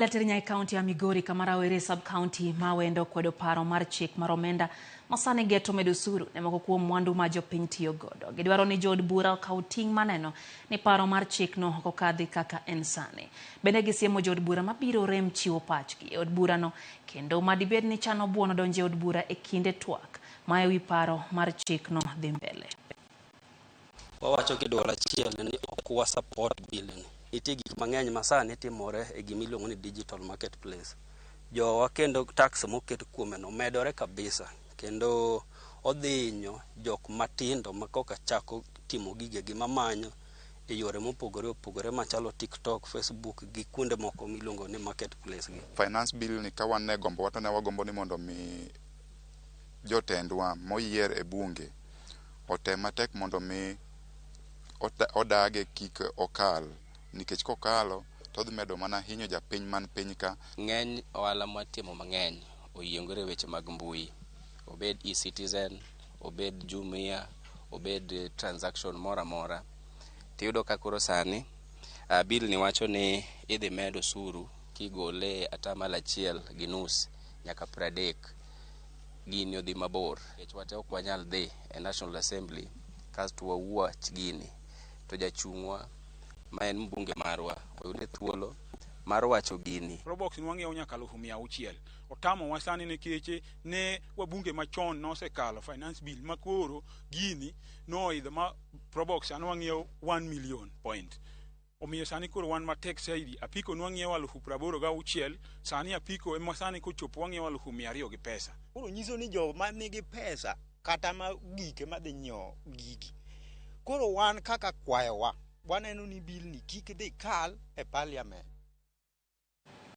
Leter e kaunti ya Migori kama rawere sub-county ma Awendo kwedo paro mar chik mar omenda ma sani geto medo osuru ne moko kuom mwandu ma jopiny tiyo godo. Gidwaro ni jood bura okaw ting' maneno ni paro mar chikno ok okadhi kaka en sani. Bende gisiemo jood bura mabiro rem chiwo pachgi e od burano kendo madibed ni chano buono donjo e od bura e kinde twak ma ewi paro mar chikno dhi mbele. Wawacho gi duol achiel ni ok wa support bill ni. Nitie gik mang'eny ma sani timore e gima iluongo ni digital marketplace. Jowa kendo tax moket kuome no medore kabisa kendo odhi hinyo jok matindo ma koka chako timo gigegi mamanyo e yore mopogore opogore machalo TikTok, Facebook gi kuonde moko miluongo ni marketplace gi. Finance bill ni ka wan e gombo wa to ne wagombo ni mondo mi jotendwa moyier e bunge otem matek mondo mi odage kik okal nikech kokalo to odhi medo mana hinyo japiny man piny ka. Ng'eny ohala mwatimo mang'eny oyiengore e weche mag mbui. Obed e-citizen, obed Jumia, obed transaction moro amora. Tiyudo ka koro sani bill ni wacho ni idhi med osuru kigole 1.5% nyaka 30. Gini odhi mabor. Nikech wate ok wanyal dhi e National Assembly kasto wawach gini. To jachung'wa ma en mbunge marwa oyude thuolo mar wacho gini. Probox nwang'iewo nyaka 600,000. Otamowa sani nikech ne wabunge machon nosekalo finance bill ma koro gini noidho ma Probox sani wang'iewo 1 million point. Omiyo sani koro wan matek saidi. Apiko nwang'iewo 86,000, sani apiko ema sani kochopo wang'iewo 200,000 gi pesa. Koro nyiso ni joma nigi pesa kata ma gike madhi nyiewo gigi. Koro wan kaka kwayowa, waneno ni bill ni kik dhi kal e parliament.